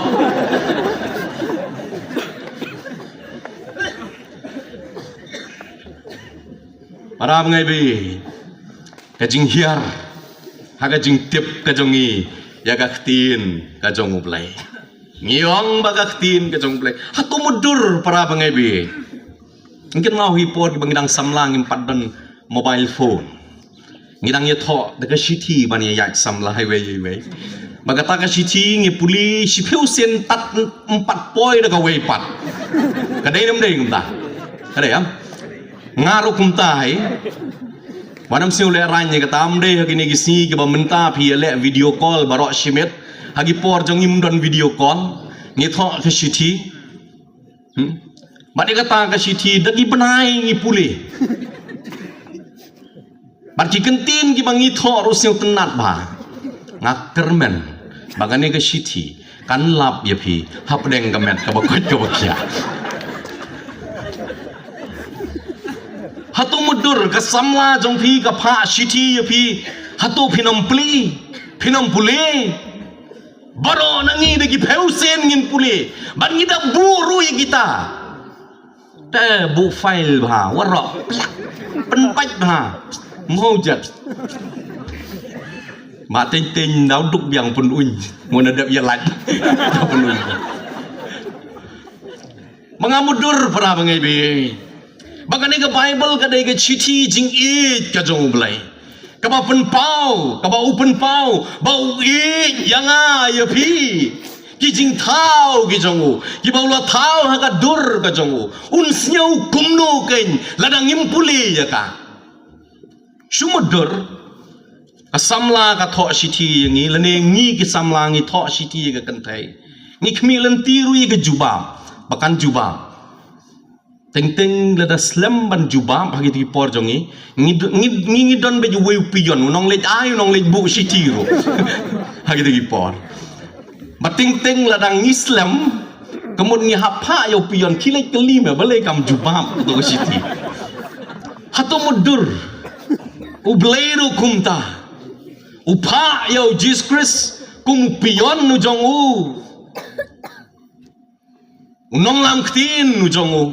Para bangeit baieit, ka jinghiar ha ka jingtip ka jong ngi ïa ka ktien ka jong U Blei. Ngi ong ba ka ktien ka jong U Blei. Hato mutdur, para bangeit baieit? Ngi kynmaw hi por kiba ngi dang samla ngim pat don mobile phone. Ngi dang ïathoh da ka shithi ban ïa ïaid samla iwei iwei. Ba kata ka shithi ngi pule shiphew sien tad ym pat poi da kawei pat. Ka dei ne ym dei kumta? Ka dei em? Nga ruh kumta hi. Wat nym sngew lehraiñ ïa kata, ym dei ha kine ki sngi kiba mynta phi ïaleh video call baroh shi miet. Ha ki por jong ngi ym don video call. Ngi thoh ka shithi. Hmm? Bad ïa kata ka shithi da ki bnai ngi pule. Bad ki kyntien kiba ngi thoh ruh sngewtynnat bha. Nga kyrmen ba kane ka shithi kan lap ïa phi hapdeng ka met kaba koit kaba khiah. Hato mutdur ka samla jong phi ka phah shithi ïa phi, hato phin ym plie, phin ym pule? Baroh na ngi da ki phew sien ngin pule. Bad ngi da buh ruh ïa kita. Te buh file bha, waroh, plak, pynpait bha. Mhojat. Ma teng teng daw duk biang pun uñ. Mo na dep ïa lait. Pun uñ. Ba nga mutdur, para bangeit baieit. Ba kane ka Bible ka dei ka shithi jingïeit ka jong U Blei. Kaba pynpaw, kaba u pynpaw, ba u ïeit ïa nga ïa phi. Ki jingthaw ki jong u, kiba u la thaw ha ka dur ka jong u. Un sngew kumno keiñ, lada ngim pule ïa ka. Shu mutdur, ka samla ka thoh shithi ïa ngi, lane ngi ki samla ngi thoh shithi ïa ka kynthei. Ngi khmih lynti ruh ïa ka jubab, ba kan jubab. Teng teng lada slem ban jubab ha kito ki por jong ngi, ngi, ngi, ngi, ngi don beit uwei u pion, u nongleit ai, u nongleit buh shithi ruh. Ha kito ki por. Ba teng teng lada ngi slem, ka mut ngi hap phah ïa u pion, khie leit kylli me, balei kam jubab kato ka shithi. Hato mutdur, U Blei ruh kumta. U phah ïa u Jisu Khrist kum u pion u jong u. U nonglam ktien u jong u.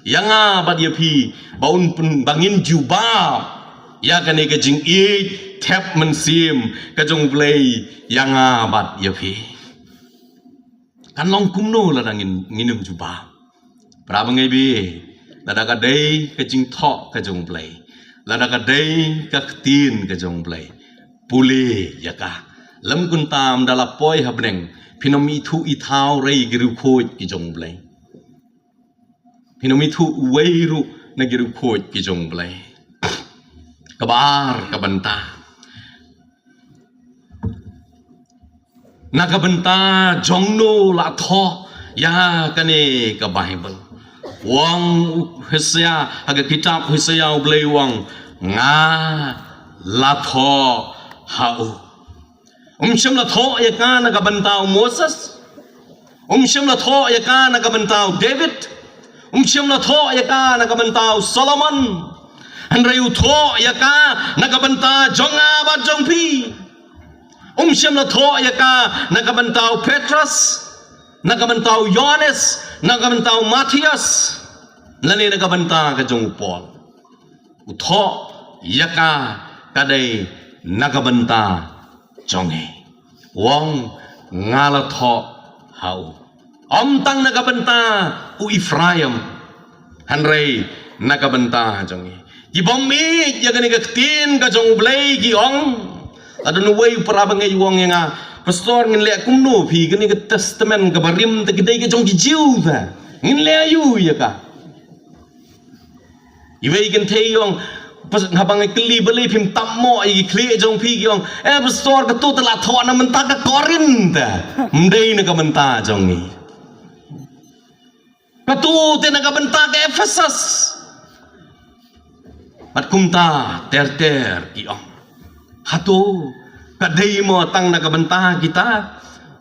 Ïa nga bad ïa phi, ba un pyn, ba ngin jubab ïa kane ka jingïeit thep mynsiem ka jong U Blei, ïa nga bad ïa phi. Kan long kumno lada ngin, ngin ym jubab? Para bangeit baieit, lada ka dei ka jingthoh ka jong U Blei, lada ka dei ka ktien ka jong U Blei, pule ïa ka. Lym kumta ynda la poi ha bneng, phin ym ithuh ithaw re ïa ki riewkhuid ki jong U Blei. Phin ym ithuh uwei ruh na ki riewkhuid ki jong U Blei. Kaba ar ka bynta. Na ka bynta jong no la thoh ïa kane ka Bible? U ong u Hosea, ha ka kitab Hosea U Blei u ong, nga la thoh ha u. Um shym la thoh ïa ka na ka bynta u Moses. Um shym la thoh ïa ka na ka bynta u David. Um shym la thoh ïa ka na ka bynta u Solomon. Hynrei u thoh ïa ka na ka bynta jong nga bad jong phi. Um shym la thoh ïa ka na ka bynta u Petros, na ka bynta u Ïohannes, na ka bynta u Mathaios, lane na ka bynta ka jong u Paul. U thoh ïa ka, ka dei na ka bynta jong ngi. U ong nga la thoh ha u. Ym tang na ka bynta u Ephraim, hynrei na ka bynta jong ngi. Ki bym ïeit ïa kane ka ktien ka jong U Blei ki ong. Lada uwei u para bangeit u ong ïa nga, Pastor, ngin leh kumno phi, kane ka Testament kaba rim te ka dei ka jong ki Jiw te. Ngin leh aïu ïa ka? Iwei i kynthei i ong, pas, haba nga kylli balei phim tap noh ïa ki khlieh jong phi, ki ong, eh Pastor, kato te la thoh na ka bynta ka Korinth te. Ym dei na ka bynta jong ngi. Kato te na ka bynta ka Ephesus. Bad kumta ter ter ki ong, hato ka dei mo tang na ka bynta kita?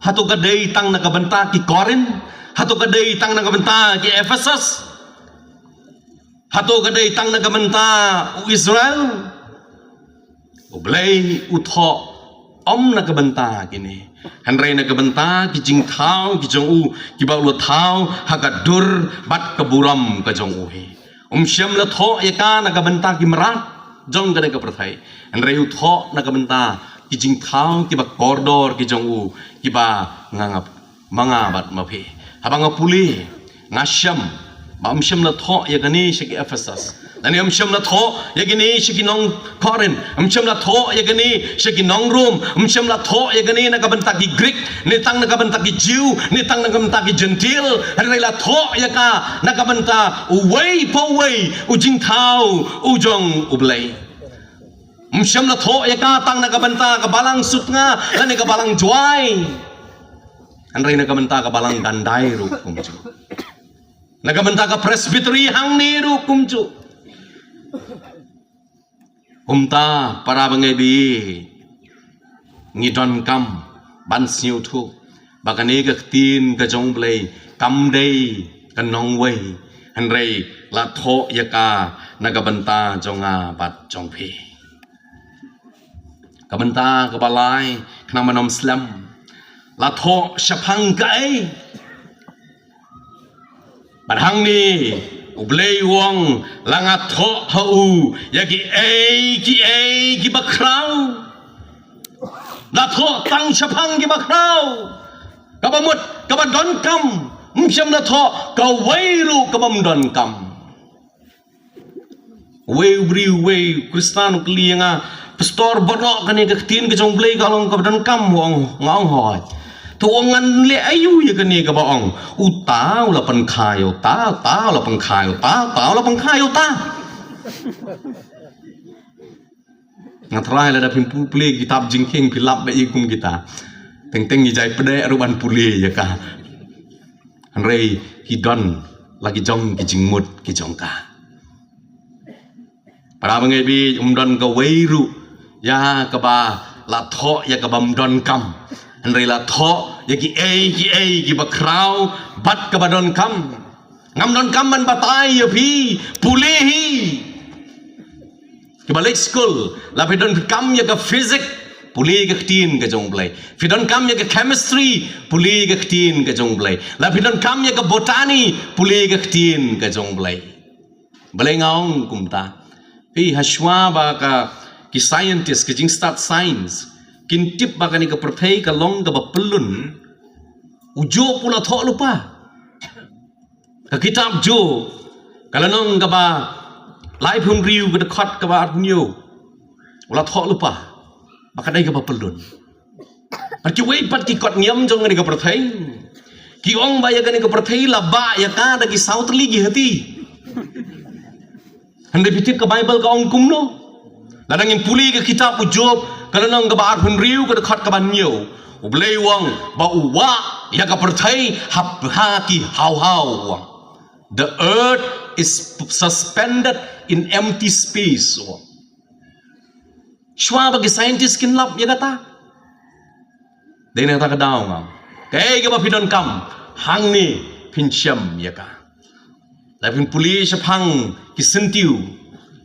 Hato ka dei tang na ka bynta ki Korinth? Hato ka dei tang na ka bynta ki Ephesus? Hato ka dei tang na ka bynta u Israel? U Blei u thoh ym na ka bynta kine, hynrei na ka bynta ki jingthaw ki jong u, kiba u la thaw ha ka dur bad ka burom ka jong u hi. Um shym la thoh ïa ka na ka bynta ki mrad jong kane ka pyrthei, hynrei u thoh na ka bynta ki jingthaw kiba kordor ki jong u, kiba nga ngap ma nga bad ma phi. Haba nga pule, nga shem ba um shym la thoh ïa kane sha ki Ephesus, lane um shym la thoh ïa kane sha ki nong Korinth, um shym la thoh ïa kane sha ki nong Rom, um shym la thoh ïa kane na ka bynta ki Greek, ne tang na ka bynta ki Jiw, ne tang na ka bynta ki Jentil, hynrei la thoh ïa ka na ka bynta uwei pa uwei u jingthaw u jong U Blei. Um shym la thoh ïa ka tang na ka bynta ka balang Sutnga lane ka balang Jowai, hynrei na ka bynta ka balang Dundee ruh kumjuh, na ka bynta ka Presbytery hangne ruh kumjuh. Kumta para bangeit, ngi donkam ban sngewthuh ba kane ka ktien ka jong U Blei kam dei ka nongwei, hynrei la thoh ïa ka na ka bynta jong nga bad jong phi. Ka bynta kaba lai, khnang ban ym slem, la thoh shaphang kaei? Bad hangne U Blei u ong, la nga thoh ha u ïa kiei kiei kiba khraw. La thoh tang shaphang kiba khraw. Kaba mut, kaba donkam, um shym la thoh kawei ruh kaba ym donkam. Uwei u briew, uwei u Khristan u kylli ïa nga, Pastor, baroh kane ka ktien ka jong U Blei ka long kaba donkam, nga ong, nga ong hooid. To u ong, ngan leh aïu ïa kane kaba ong, uta u la pynkha ïa uta, uta u la pynkha ïa uta, uta u la pynkha ïa uta. Nga tharai lada phim pule kitab Jingkheiñ phi lap bha ïa kum kita. Teng teng ngi jai pdeng ruh ban pule ïa ka. Hynrei ki don la ki jong ki jingmut ki jong ka. Para bangeit, um don kawei ruh ïa kaba la thoh ïa kaba ym donkam, hynrei la thoh ïa kiei kiei kiba khraw bad kaba donkam. Ngam donkam ban batai ïa phi, pule hi. Kiba leit skul, la phi donkam ïa ka physics, pule ka ktien ka jong U Blei. Phi donkam ïa ka chemistry, pule ka ktien ka jong U Blei. La phi donkam ïa ka botany, pule ka ktien ka jong U Blei. Balei nga ong kumta? Phi, hashwa ba ka, ki scientist, ki jingstad science kin tip ba kane ka pyrthei ka long kaba pyllun, u Job u la thoh lypa. Ka kitab Job, ka lynnong kaba laiphew hynriew, ka dkhot kaba arphew hynñiew, u la thoh lypa ba ka dei kaba pyllun. Bad kiwei pat ki kot niam jong kane ka pyrthei ki ong ba ïa kane ka pyrthei la bah ïa ka da ki saw tylli ki hati. Hynrei phi tip ka Baibl ka ong kumno? Lada ngin pule ka kitab u Job, ka lynnong kaba arphew hynriew, ka dkhot kaba hynñiew, U Blei u ong ba u wah ïa ka pyrthei ha, ha ki haw haw, u ong. The earth is suspended in empty space, u ong. Shuwa ba ki scientist kin lap ïa kata. Dei na kata ka daw nga ong, kaei kaba phi donkam, hangne phin shem ïa ka. La phin pule shaphang ki syntiew,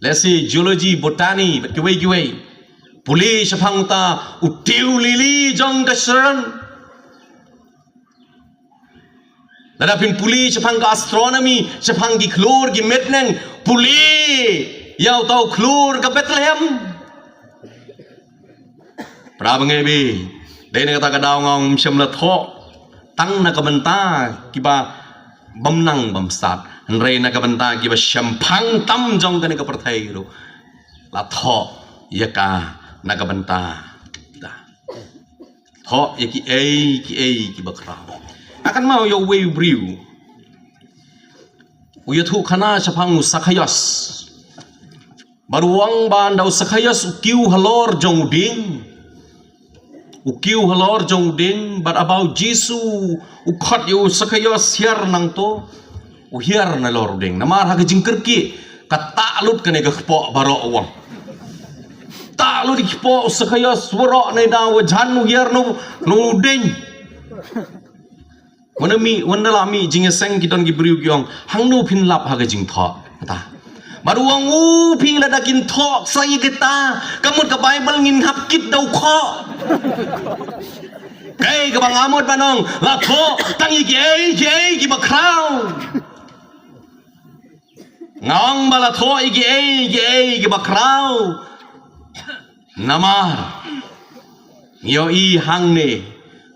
lehse geology, botany bad kiwei kiwei. Pule shaphang uta u tiew lili jong ka shynrang. Lada phin pule shaphang ka astronomy, shaphang ki khlur ki metneng, pule ïa uta u khlur ka Bethlehem. Para bangeit, dei na kata ka daw nga ong ym shym la thoh tang na ka bynta kiba bym nang bym stad, hynrei na ka bynta kiba shemphang tam jong kane ka pyrthei ruh la thoh ïa ka na ka bynta kita. Thoh ïa kiei kiei kiba khraw. Nga kynmaw ïa uwei u briew u ïathuhkhana shaphang u Sakhaios. Bad u ong ba ynda u Sakhaios u kiew halor jong u dieng, u kiew halor jong u dieng, bad haba u Jisu u khot ïa u Sakhaios, hiar nangto, u hiar nalor u dieng. Namar ha ka jingkyrkieh ka tah lut kane ka kpoh baroh, u ong. Tah lut ki kpoh u Sakhaios, waroh ne da wa jan u hiar na u dieng. Wan mih, wan da la mih jingïaseng, ki don ki briew ki ong, hangno phin lap ha ka jingthoh kata? Bad u ong, u phi, lada kin thoh sa ïa kata, ka mut ka Baibl ngin hap kit da u khoh. Kaei kaba nga mut ban ong, la thoh tang ïa kiei kiei kiba khraw. Nga ong ba la thoh ïa kiei kiei kiba khraw. Namar ngi ïohi hangne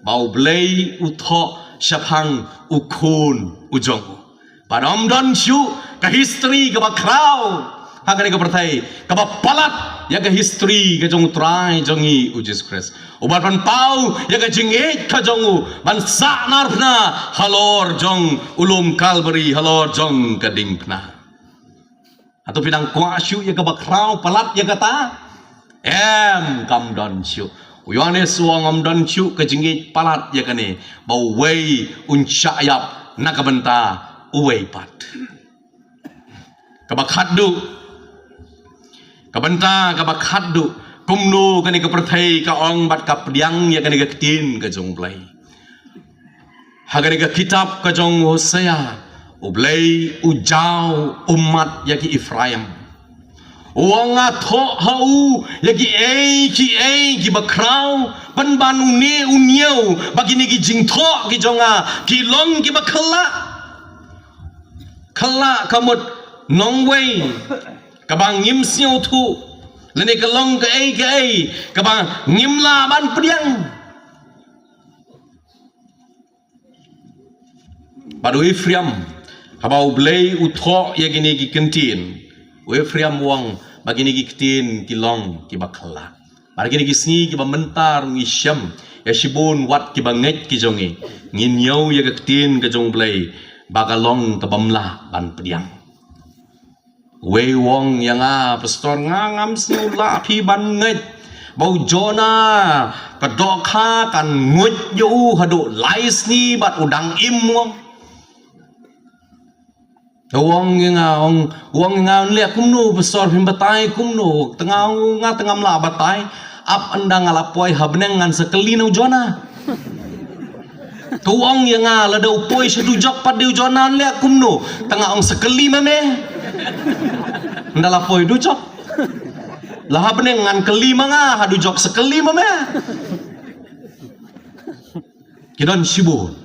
ba U Blei u thoh shaphang u Khun u jong u. Bad ym don shuh ka history kaba khraw ha kane ka pyrthei kaba palat ïa ka history ka jong U Trai jong ngi U Jisu Khrist, uba la pynpaw ïa ka jingïeit ka jong u ban sahnarphna halor jong u lum Kalbari, halor jong ka diengphna. Hato phi dang kwah shuh ïa kaba khraw palat ïa kata? Em, kam don shuh. U Ïoannis u ong ym don shuh ka jingïeit palat ïa kane, ba uwei un shah ïap na ka bynta uwei pat. Kaba khatduh, ka bynta kaba khatduh, kumno kane ka pyrthei ka ong bad ka pdiang ïa kane ka ktien ka jong U Blei. Ha kane ka kitab ka jong u Hosea, U Blei u jaw ummat ïa ki Ephraim. U ong, nga thoh ha u ïa kiei kiei kiba khraw, pynban une u ñiew ba kine ki jingthoh ki jong nga ki long kiba khyllah. Khyllah ka mut nongwei kaba ngim sngewthuh, lane ka long kaei kaei kaba ngim lah ban pdiang. Bad u Ephraim, haba U Blei u thoh ïa kine ki ktien, u Ephraim u ong ba kine ki ktien ki long kiba khyllah. Bad kine ki sngi kiba mynta ngi shem ïa shibun wat kiba ngeit ki jong ngi, ngin ñiew ïa ka ktien ka jong U Blei ba ka long kaba ym lah ban pdiang. Uwei u ong ïa nga, Pastor, nga ngam sngew lah phi ban ngeit ba u Jonah ka dohkha kan nguid ïa u haduh lai sngi bad u dang im, u ong. U ong ïa nga, ong, u ong ïa nga, leh kumno Pastor, phim batai kumno? Te nga ong, nga te ngam lah batai. Ap ynda nga la poi ha bneng ngan sa kylli na u Jonah. Te u ong ïa nga, lada u poi sha dujok pat de u Jonah, leh kumno? Te nga ong, sa kylli ma me. Ynda la poi dujok, la ha bneng ngan kylli ma nga, ha dujok sa kylli ma me. Ki don shibun.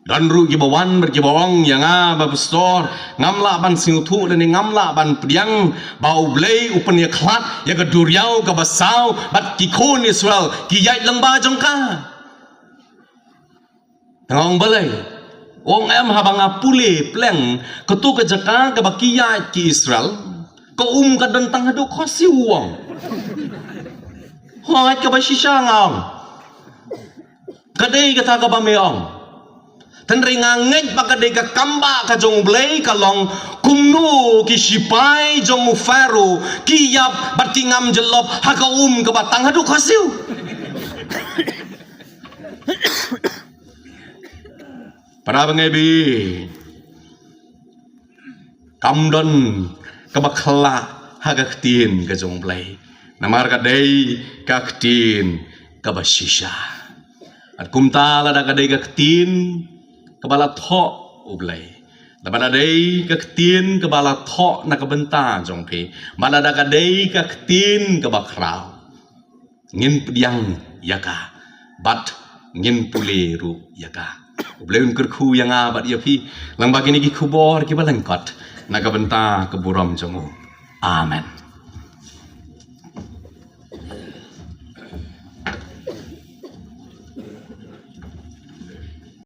Don ruh kiba wan bad kiba ong ïa nga ba, Pastor, ngam lah ban sngewthuh lane ngam lah ban pdiang ba U Blei u pynïakhlad ïa ka duriaw kaba saw bad ki khun Israel ki ïaid lyngba jong ka. Te nga ong, balei? U ong, em, haba nga pule pleng kato ka jaka kaba ki ïaid ki Israel, ka um ka don tang haduh khohsiew, u ong. Hooid, kaba shisha, nga ong. Ka dei kata kaba me ong. Hynrei nga ngeit ba ka dei ka kam ba ka jong U Blei ka long kumno ki shipai jong u Pharaoh ki ïap bad ki ngam jyllop ha ka um kaba tang haduh khohsiew. Para bangeit, kam don kaba khyllah ha ka ktien ka jong U Blei, namar ka dei ka ktien kaba shisha. Bad kumta, lada ka dei ka ktien kaba la thoh U Blei, lada ka dei ka ktien kaba la thoh na ka bynta jong phi, bad lada ka dei ka ktien kaba khraw, ngin pdiang ïa ka bad ngin pule ruh ïa ka. U Blei un kyrkhu ïa nga bad ïa phi lyngba kine ki khubor kiba lyngkot, na ka bynta ka burom jong u. Amen.